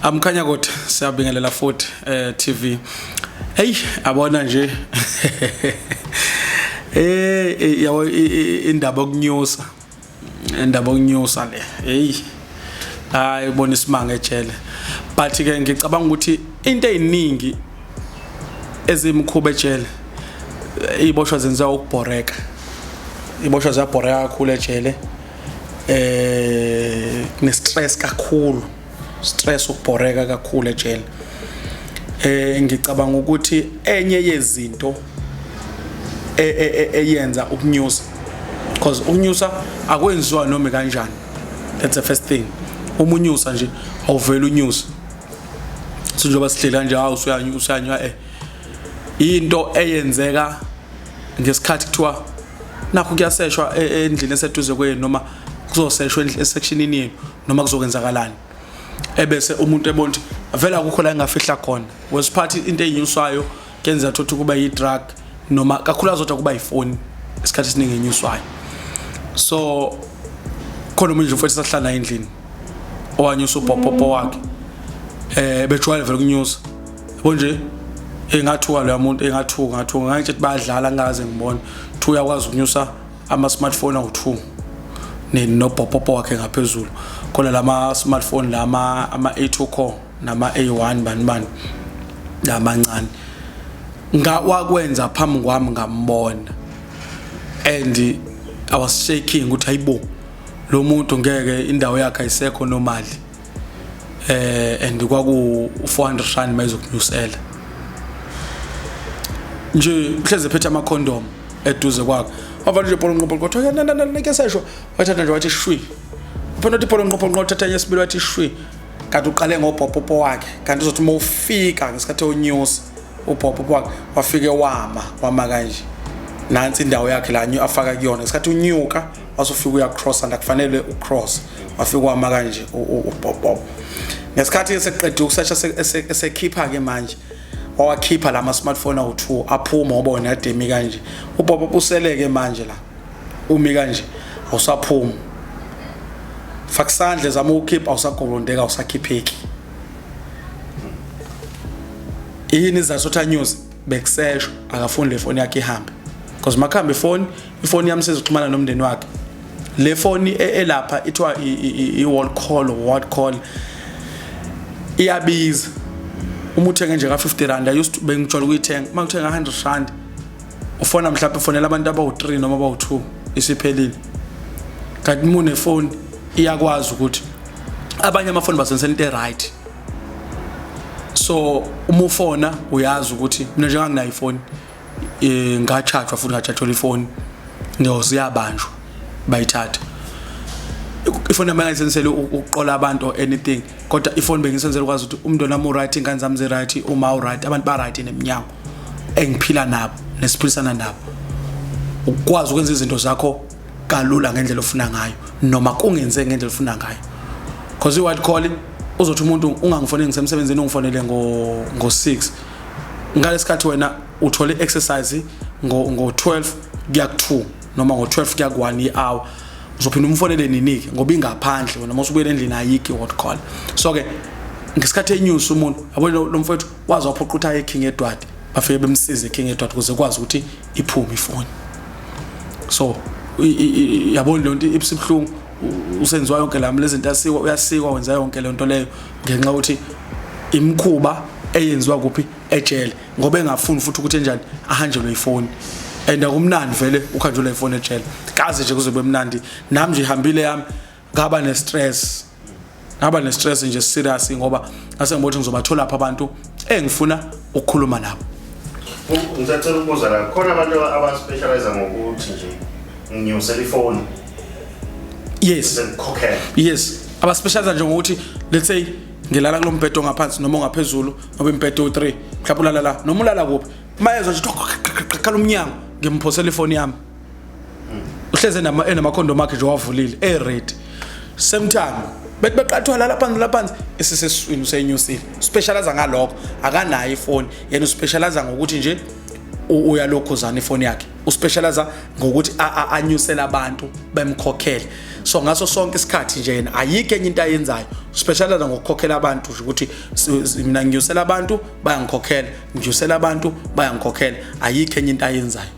Amkhanya kodwa siyabingelela futhi TV. Hey, abona nje. Yabo indaba yokunyusa. Indaba yokunyusa le. Hey. Hayi, ubona isimanga ejele. But ke ngicabanga ukuthi into eziningi ezimkhuba ejele iboshwa zenziwa ukubhoreka. Iboshwa ziyabhoreka kakhulu ejele. Ne stress kakhulu, stress, ukubhoreka kakhulu ejele. Ngicabanga ukuthi enye yezinto eyenza ukunyusa, because ukunyusa akwenziwa noma kanjani. That's the first thing. Uma unyusa nje, awuvela unyusa njengoba sihleli kanje, hawu, usuyanyusa, usuyanywa. Into eyenzeka ngesikhathi kuthiwa nakho kuyaseshwa endlini eseduze kwenu, noma kuzoseshwa esectionini yenu, noma kuzokwenzakalani, ebese umuntu ebona ukuthi vele akukho la engafihla khona. Wesiphathi into eyinyuswayo kenzeka ukuthi kuba yi-drug, noma kakhulukazi kodwa kuba yifoni isikhathi esiningi enyuswayo. So khona omunye nje umfowethu sahlala endlini owanyusa ubhopopo wakhe, bejwayele vele ukunyusa, yabo nje. Engathuka loya muntu, engathuka, ngathuka, ngangitshe ukuthi bayadlala, ngaze ngibona thi uyakwazi ukunyusa ama-smartphone awu-2 nobhopopo wakhe ngaphezulu. Khona lama smartphone lama ama-A2 core nama A1 bani bani lamancane, nga wakwenza phambi kwami, ngambona, and I was shaking ukuthi hayibo, lo muntu ngeke, indawo yakhe ayisekho normally. And kwaku R400 mayizokunyusela nje. Uhleze phethe ama condom eduze kwakhe, wavela nje polonqo polonqo, kodwa na na na kesesho, wathatha nje wathi shwi, uphela uthi polonqo polonqo, uthatha yesibili wathi shwi. Kanti uqale ngobhopopo wakhe, kanti uzothi uma ufika ngesikhathi onyusa ubhopopo wakhe, wafike wama kanje, nansi indawo yakhe la afaka kuyona. Ngesikhathi unyuka, wasufika uyacross, and akufanele ucross, wafika wama kanje ubhopopo. Ngesikhathi eseqedile ukusesha, esekhipha ke manje, wawakhipha lama smartphone awu2, aphuma ngoba wena ademi kanje. Ubhopopo useleke manje la, umi kanje, awusaphumi. Faka isandla, zama ukukhipha, awusagolondeka, awusakhipheki. Yini izathu sokuthi anyuse? Bekusesho, akafuni le foni yakhe ihambe, because makuhambe ifoni, ifoni yami sezoxhumana nomndeni wakhe. Le foni elapha ithiwa i-wall call, what call, iyabiza. Uma uthenge nje ka-50 rand, I used to, bengijwayele ukuyithenga, uma ngithenga R100, ufona mhlawumbe ufonela abantu abawu-3 noma abawu-2, isiphelile. Kanti uma unefoni, iyakwazi ukuthi abanye amafoni basebenzisela into e-right. So uma ufona, uyazi ukuthi mina nje nganginayo ifoni, ngachargewa futhi, ngachargelwa ifoni, no, ziyabanjwa, bayithatha ifoni yami. Angayisebenziseli ukuqola abantu or anything, kodwa ifoni bengisenzela ukwazi ukuthi umntwana wami uright, ingane zami zi-right, uma uright, abantu ba-right neminyango engiphila nabo nesiphilisana nabo, ukwazi ukwenza izinto zakho kalula ngendlela ofuna ngayo, noma kungenzeki ngendlela ofuna ngayo, because i-white call uzothi umuntu, ungangifoneli ngisemsebenzini, ungifonele ngo-6, ngalesikhathi wena uthole i-exercise ngo-12 kuya ku-2 noma ngo-12 kuya ku-1 i-hour. Uzophinda umfonele nini-ke, ngoba ingaphandle wena? Uma usubuyela endlini, ayikho i-what call. So-ke ngesikhathi enyusa umuntu, yabo, lo mfowethu waze waphoqa ukuthi aye eKing Edward, bafike bemsize eKing Edward ukuze kwazi ukuthi iphume ifoni. So yabona leyo nto ibisibuhlungu, usenziwa yonke lami lezi zinto, asikwa, uyasikwa, wenza yonke le nto leyo ngenxa yokuthi imikhuba eyenziwa kuphi? Ejele. Ngoba engafuni futhi ukuthi enjani, ahanjelwe ifoni, and akumnandi vele ukhanjelwa ifoni ejele, kaze nje kuzobe mnandi. Nami nje ihambile yami, ngaba ne-stress, ngaba ne-stress nje serious, ngoba ngase ngibona ukuthi ngizobathola lapha abantu engifuna ukukhuluma nabo. Ngisacela ukubuza la, khona abantu abaspecialize ngokuthi nje nginyusela ifoni? Yes. Sekukhokhela? Yes, abaspecialize nje ngokuthi, let's say ngilala kulo mbhedo ngaphansi noma ongaphezulu, ngoba imbhedo u3, mhlawumbe ulala la noma ulala kuphi, mayezwa nje qhala umnyango, ngimphosela ifoni yami. Uhleze nama enamakhondom akhe nje, wavulile, e-ready. Same time bethi beqathwa lala phansi, la phansi esiseswini, usenyusile. Specialize ngalokho, akanayo ifoni yena, uspecialize ngokuthi nje Uyalokhuzana ifoni yakhe, uspecialize ngokuthi anyusele abantu bemkhokhele. So ngaso sonke isikhathi nje yena ayikho enye into ayenzayo, specialize ngokukhokhela abantu nje, ukuthi mina nginyusela abantu, bayangikhokhela, nginyusela abantu, bayangikhokhela. Ayikho enye into ayenzayo.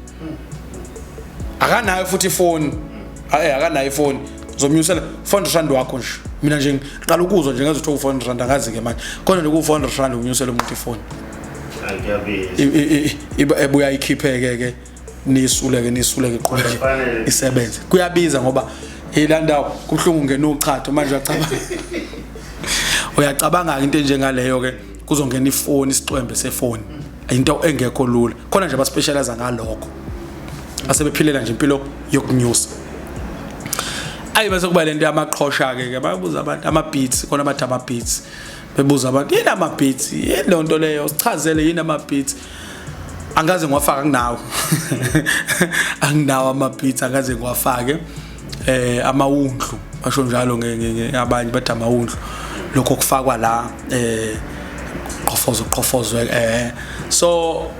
Akanayo futhi ifoni. Akanayo ifoni. Uzomnyusela R400 wakho nje. Mina nje ngiqala ukuzwa nje ngaze uthiwa R400, angazi ke manje khona nje ku R400 ukunyusela umuntu ifoni. Kuyabiza. Ebuya ikhipheke ke, nisuleke, nisuleke, qhubeke. Kufanele. Isebenze. Kuyabiza ngoba ila ndawo kubuhlungu, ngena uchatho manje. Uyacabanga, uyacabanga into enjengaleyo ke, kuzongena ifoni, isicwembe sefoni, into engekho lula. Khona nje abaspecialize ngalokho, asebephilela nje impilo yokunyusa. Ayi, bese kuba lento yamaqhosha ke ke bayabuza abantu ama-beads khona, bathi ama-beads. Bebuza abantu, yini ama-beads? Yini leyo nto leyo? Sichazele, yini ama-beads? Angaze ngiwafaka, anginawo, anginawo ama-beads, angaze ngiwafake. Amawundlu basho njalo abanye bathi amawundlu, lokho kufakwa la, qofozo, qofozwe. So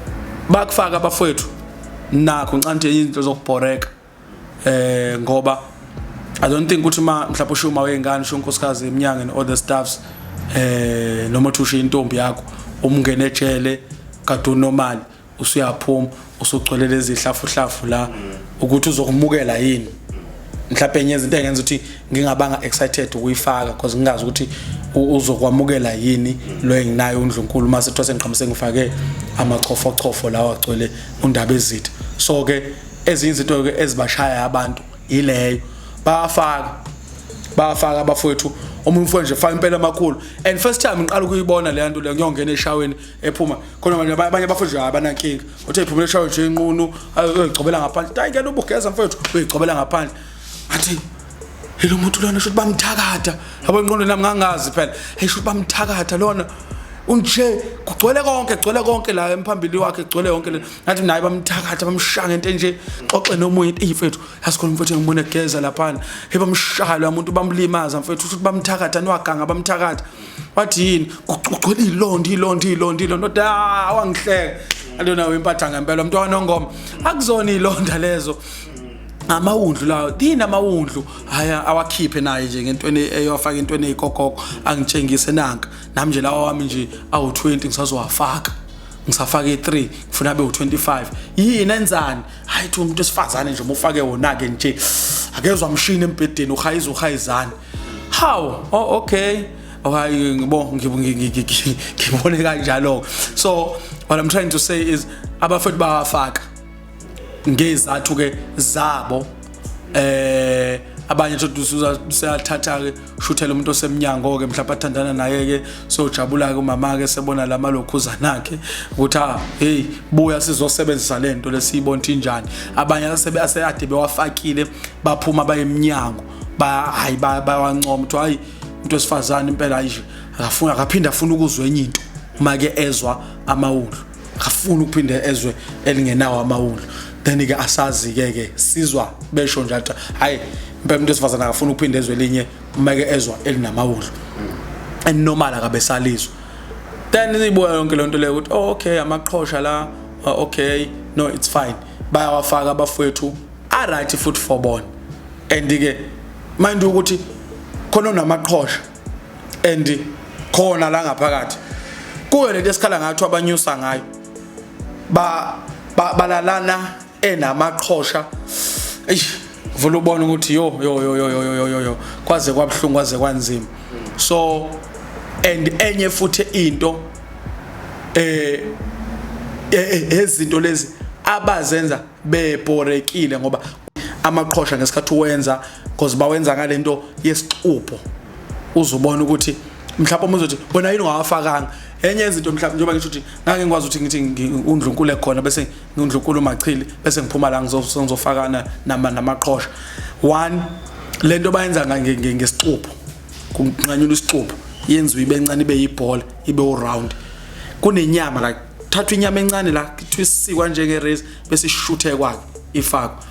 bakufaka abafowethu nakho ncanti into zokubhoreka, ngoba I don't think ukuthi ma mhlawumbe ushiya uma wengane, ushiya unkosikazi eminyanga and other stuffs, noma uthi ushiya intombi yakho, umngene ejele kade unormal, usuyaphuma usugcwele lezi hlafu hlafu la, ukuthi uzokumukela yini. Mhlawumbe enye izinto engenza ukuthi ngingabanga excited ukuyifaka, because ngingazi ukuthi uzokwamukela yini lo enginayo undlunkulu mase kuthiwa sengiqhamuke sengifake amachofochofo lawa agcwele undaba ezitha. So ke ezinye izinto ke ezibashaya abantu ileyo. Bayafaka, bayafaka abafowethu. Omunye umfowethu nje faka impela amakhulu, and first time ngiqala ukuyibona le nto le, ngiyongena eshaweni ephuma khona manje. Abanye abafowethu nje abanankinga, uthe iphumela eshaweni nje inqunu, uyigcobela ngaphandle. Hayi, ngena ubugeza mfowethu, uyigcobela ngaphandle. Athi lo muntu lona shuthi bamthakatha, yabo, ingqondo nami ngangazi phela. Hey, shuthi bamthakatha lona, unje kugcwele konke, kugcwele konke la emphambili wakhe, kugcwele yonke le. Ngathi naye bamthakatha, bamshaya ngento enje. Xoxe nomunye, eyi mfethu, yazi khona mfethu ngibone egeza laphana, hey, bamshaya lo muntu, bamlimaza mfethu, uthi bamthakatha, niwaganga, bamthakatha. Wathi yini? Kugcwele ilonda, ilonda, ilonda, ilonda. Kodwa ah, wangihleka alona wempatha ngempela umntwana ongoma, akuzona ilonda lezo, amawundlu lawo. Yini amawundlu? Haya, awakhiphe naye nje ngentweni eyowafaka entweni eyikokoko, angitshengise nanka. Nami nje lawa wami nje awu-20 ngisazowafaka, ngisafaka i-3, ngifuna abe u-25. Yini enzani? Hayi, thi umuntu wesifazane nje uma ufake wona-ke nje akezwa mshini embhedeni, uhayiza, uhayizani. How? Oh, okay. Okay, ngibo ngibone kanjalo. So what I'm trying to say is abafethu bawafaka ngezathu ke zabo. Abanye thothi usuyathatha ke, shuthela umuntu osemnyango ke, mhlawumbe athandana naye ke, sojabula ke umama ke sebona lamalokhuzana akhe ukuthi ah, hey, buya sizosebenzisa lento lesiyibona ukuthi injani. Abanye asebe aseade bewafakile, baphuma baye eminyango, ba hayi, bayawancoma ukuthi hayi, umuntu wesifazane impela, hayi nje akafuna, akaphinda afuna ukuzwa enye into uma ke ezwa amawundlu, akafuni ukuphinde ezwe elingenawo amawundlu. Then ke asazi ke ke sizwa besho nje athi hayi impela umuntu wesifazane akafuni ukuphinde ezwe elinye uma ke ezwa elinamawundlu, and normal akabe salizwa. Then ibuya yonke lento leyo ukuthi oh, okay, amaqhosha la. Oh, okay, no, it's fine, bayawafaka abafowethu, a right futhi for bona. And ke mind ukuthi khona onamaqhosha and khona la ngaphakathi kuyo lento esikhala ngathi abanyusa ngayo, ba balalana enamaqhosha. Eish, vula ubona ukuthi yo yo yo yo yo yo yo yo, kwaze kwabhlungu, kwaze kwanzima. So and enye futhi into, ezinto lezi abazenza bebhorekile, ngoba amaqhosha ngesikhathi uwenza, because bawenza ngalento yesixubho, uzobona ukuthi mhlawumbe umuntu uzothi wena yini ungawafakanga. Enye izinto mhlawumbe, njengoba ngisho ukuthi ngake ngikwazi ukuthi ngithi undlunkulu ekhona, bese undlunkulu machili, bese ngiphuma la ngizofakana namaqhosha. One, lento bayenza ngesixubho, kunqanyulwa isixubho, yenziwe ibe encane, ibe yibhola, ibe uround, kunenyama la, thathwa inyama encane la, kuthiwa isikwa njenge razor, bese ishuthe kwakhe, ifakwe.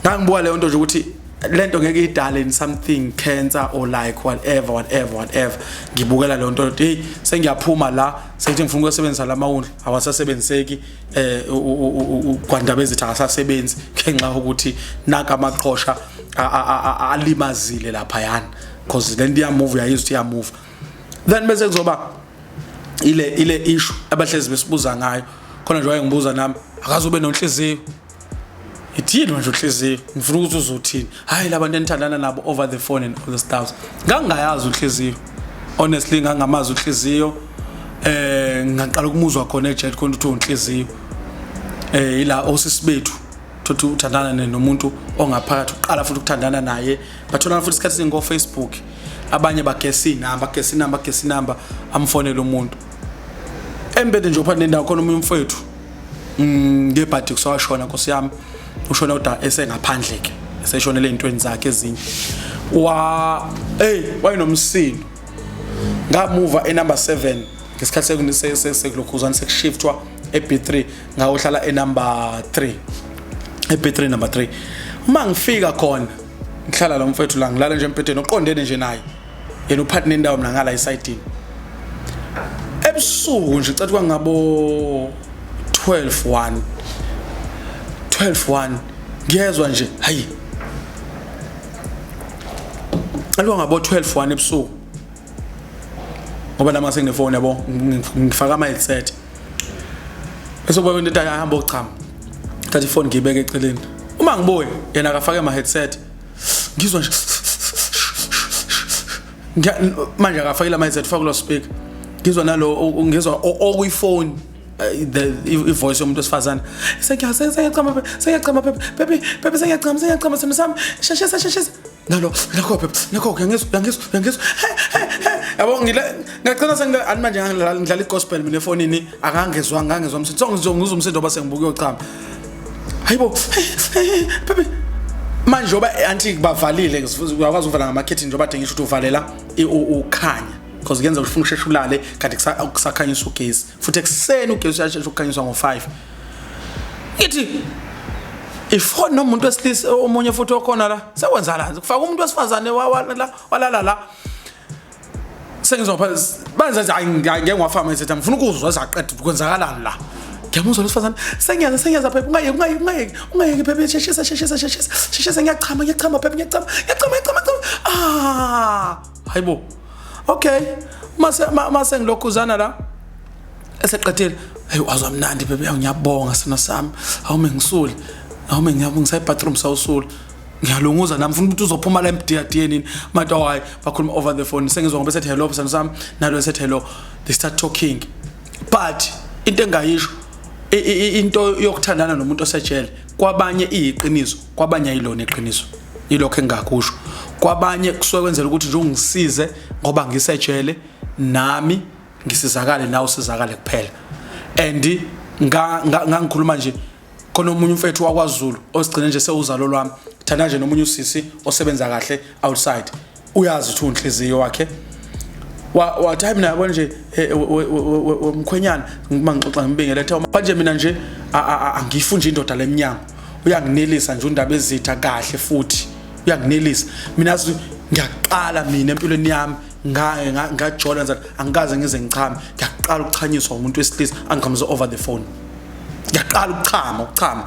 Ngangibuka leyo nto nje ukuthi Lento ngeke idale in something cancer or like whatever whatever whatever. Ngibukela le nto, hey, sengiyaphuma la, sengithi ngifuna ukusebenzisa lamawundlu, awasasebenziseki. Kwandaba ezithi akasasebenzi ngenxa yokuthi naka amaqhosha alimazile lapha yana, because lento iyamove, uyayizwa ukuthi iyamove. Then bese kuzoba ile issue abahlezi besibuza ngayo khona nje. Wayengibuza nami, akaze ube nonhliziyo ithini manje unhliziyo, ngifuna ukuthi uzothini. Hayi, labantu enithandana nabo over the phone and all the stuff, ngangingayazi unhliziyo, honestly ngangamazi unhliziyo. Ngaqala ukumuzwa khona ejet khona ukuthi unhliziyo ila osisi bethu thothi uthandana nomuntu ongaphakathi, uqala futhi ukuthandana naye, batholana futhi isikhathi esiningi ko-Facebook. Abanye bagesa inamba, gesa inamba, gesa inamba, amfonele umuntu embede nje uphakathi nendawo khona. Omunye umfowethu, ngebhadi kusawashona, nkosi yami, ushona kodwa esengaphandle ke, eseshonele ey'ntweni zakhe ezinye. Wa hey, wayenomsindo. Ngamuva enumber 7 ngesikhathi sekulokhuzana, sekushiftwa e-B3, ngawohlala enumber 3, e-B3 number 3. Uma ngifika khona, ngihlala lo mfethu la, ngilala nje empetheni oqondene nje naye, yena uphathi nendawo, mina ngala esayidini. Ebusuku nje, cathi kwangabo 12 1, 12 1, ngiyezwa nje, hayi, alwa ngabo 12 1 ebusuku, ngoba nami senginefoni yabo, ngifaka ama headset. Bese kuba into ahamba ochama, thatha ifoni ngiyibeke eceleni. Uma ngibuye, yena akafake ama headset, ngizwa nje manje akafakile ama headset, faka lo speaker, ngizwa nalo, ngizwa okuyifoni, the i-voice yomuntu wesifazane, sengiyachama, sengiyachama baby, baby, sengiyachama, sengiyachama simo sami, sheshesa, sheshesa nalo nakho baby, nakho, uyangizwa, uyangizwa, uyangizwa yabo. Ngile ngagcina sengila ani manje, ngidlala i-gospel mina efonini, akangezwa, ngangezwa umsindo. So ngizwa umsindo ngoba sengibuka uyochama. Hayibo baby, manje njengoba anti bavalile, uyakwazi ukuvala ngamakhethini, njengoba ade ngisho ukuthi uvalela ukhanya, because kuyenza ufuna usheshe ulale kanti kusakhanyisa ugesi. Futhi ekuseni ugesi uyashesha ukukhanyiswa ngo-5. Ngithi ifoni nomuntu wesilisa omunye futhi okhona la, sekwenzalani kufaka umuntu wesifazane walala la? Sengizwa phansi benza nje, hayi, ngeke ngiwafama esethi ngifuna ukuzwa zaqeda kwenzakalani la. Ngiyamuzwa lesifazane, sengiyaza, sengiyaza phepha, ungayeki, ungayeki, ungayeki, ungayeki phepha, sheshisa, sheshisa, sheshisa, sheshisa, ngiyachama, ngiyachama phepha, ngiyachama, ngiyachama, ngiyachama, ngiyachama. Ah, hayibo, okay, mase mase ngilokhuzana la, eseqedile, hayi, wazwa mnandi bebe, ngiyabonga sina sami, awume ngisule, awume ngiyabonga, ngisayi bathroom, sawusula, ngiyalunguza nami, ufuna ukuthi uzophuma la emdiyadiye nini manje. Oh hayi, bakhuluma over the phone, sengizwa ngoba esethi hello sami sami, nalo esethi hello, they start talking. But into engayisho, into yokuthandana nomuntu osejele, kwabanye iyiqiniso, kwabanye ayilona iqiniso. Ilokho engingakusho. Kwabanye kusuke kwenzela ukuthi nje ungisize ngoba ngisejele nami ngisizakale, nawe usizakale kuphela. And ngangikhuluma nje khona omunye umfethu wakwaZulu osigcine nje sewuzalo lwami, thanda nje nomunye usisi osebenza kahle outside, uyazi ukuthi unhliziyo wakhe. Wathi, hayi, mina yabona nje, mkhwenyana, uma ngixoxa ngimbingele, ethe manje mina nje angifuni nje indoda lemnyango, uyanginelisa nje undaba ezitha kahle futhi uyanginelisa mina. Ngiyaqala mina empilweni yami ngajola nje, angikaze ngize ngichame, ngiyaqala ukuchanyiswa umuntu wesilisa angichamise over the phone. Ngiyaqala ukuchama, ukuchama.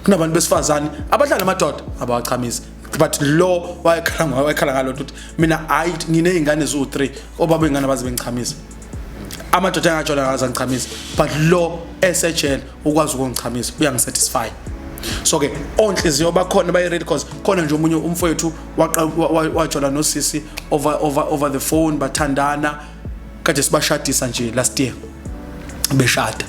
Kunabantu besifazane abahlala amadoda abawachamisi, but lo wayekhala ngalokho ukuthi mina hayi, nginey'ngane eziwu-3, obaba iy'ngane baze bengichamisa, amadoda engajola ngaze angichamisa, but lo esejele ukwazi ukungichamisa, uyangisatisfy. So ke onhliziyo bakhona bayi-real, cause khona nje omunye umfowethu wajola nosisi over the phone, bathandana, kade sibashadisa nje last year, beshada,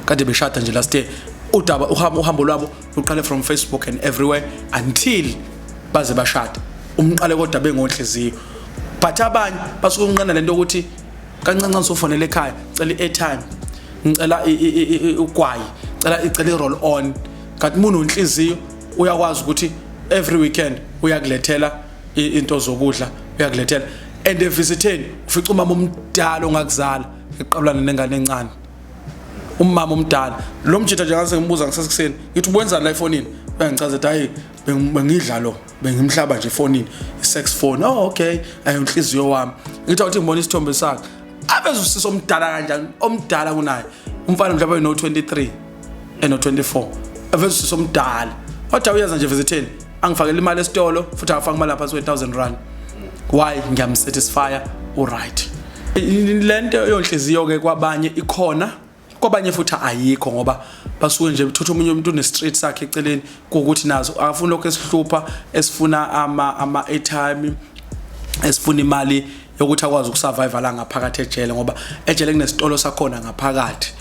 kade beshada nje last year. Udaba uhambo lwabo luqale from Facebook and everywhere until baze bashada. Umqale kodwa bengonhliziyo, but abanye basuke unqena lento ukuthi kancane usofonela ekhaya, cela i-airtime, ngicela ugwayi, cela icela i-roll on. Kanti uma unonhliziyo uyakwazi ukuthi every weekend uyakulethela into zokudla, uyakulethela. And evisitheni ufica umama omdala ongakuzala eqabulana nengane encane, umama omdala lo mjitha nje. Ngase ngimbuza ngisesekuseni, ngithi, "Uwenzani la efonini?" Bengichaza ukuthi hayi, bengidla lo, bengimhlaba nje efonini, i-sex phone. Oh okay, ayo inhliziyo wami. Ngithi awuthi ngibona isithombe sakhe, aveze usisi omdala kanjani, omdala kunaye umfana, mhlawumbe no 23 eno 24, aveze usisi omdala. Wathi awuyenza nje visitheni, angifakele imali esitolo, futhi akafaka imali lapha 1000 rand. Why? Ngiyamsatisfya, uright. Lento yonhliziyo ke kwabanye ikhona, kwabanye futhi ayikho, ngoba basuke nje bethutha omunye umuntu une-street sakhe eceleni, kuwukuthi nazo akafuni lokho esihlupha, esifuna ama airtime, esifuna imali yokuthi akwazi ukusurvive la ngaphakathi ejele, ngoba ejele kunesitolo sakhona ngaphakathi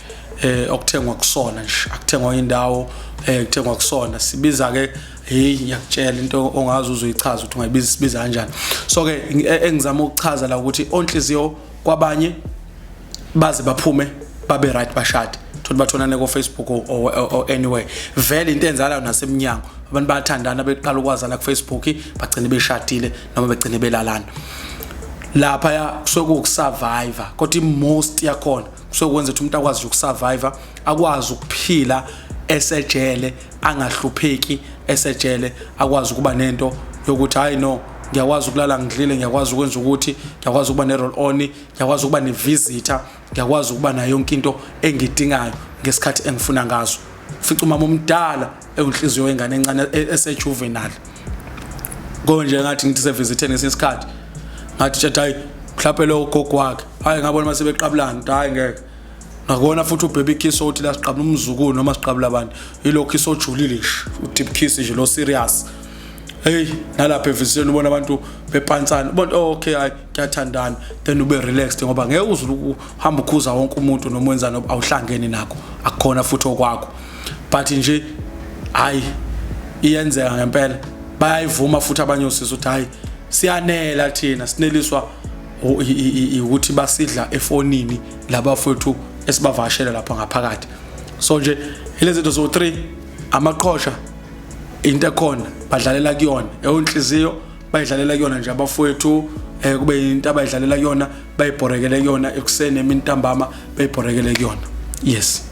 okuthengwa kusona nje, akuthengwa indawo, kuthengwa kusona. Sibiza ke, hey, ngiyakutshela into ongazi uzoyichaza ukuthi ungayibiza, sibiza kanjani. So ke engizama ukuchaza la ukuthi onhliziyo kwabanye baze baphume babe right, bashade, thola bathonane ko Facebook or anywhere. Vele into enzalayo nasemnyango, abantu bayathandana beqala ukwazana ku Facebook, bagcine beshadile noma begcine belalana lapha. Ya, kusuke kuwukusurvive, kodwa i-most yakhona kusuke kwenza ukuthi umuntu akwazi ukusurvive, akwazi ukuphila esejele, angahlupheki esejele, akwazi ukuba nento yokuthi hayi no, ngiyakwazi ukulala ngidlile, ngiyakwazi ukwenza ukuthi, ngiyakwazi ukuba ne-roll on, ngiyakwazi ukuba ne-visitor, ngiyakwazi ukuba nayo yonke into engidingayo ngesikhathi engifuna ngazo. Fica umama omdala ewunhliziyo wengane encane esejuvenile. Konje ngathi ngithi sevisitheni ngesinye isikhathi, ngathi tshetha, hayi, mhlawumbe lo gogo wakhe. Hayi, ngabona mase beqabulana, hayi ngeke. Ngakubona futhi ubaby kiss othi la siqabula umzukulu noma siqabula abantu, yilo kiss ojulile nje, udeep kiss nje lo serious. Hey, nalapha evisitheni ubona abantu bepantsana, ubona, oh okay, hayi kuyathandana. Then ube relaxed, ngoba ngeke uze uhamba ukhuza wonke umuntu noma wenzani, awuhlangene nakho, akukhona futhi okwakho. But nje hayi, iyenzeka ngempela, bayayivuma futhi abanye osisi ukuthi hayi, siyanela thina, sineliswa ukuthi basidla efonini labafowethu esibavakashela lapha ngaphakathi. So nje ilezi zinto zo 3, amaqhosha into ekhona badlalela kuyona, eyonhliziyo bayidlalela kuyona nje abafowethu, kube into abayidlalela kuyona, bayibhorekele kuyona ekuseni, emini, ntambama, bayibhorekele kuyona. Yes.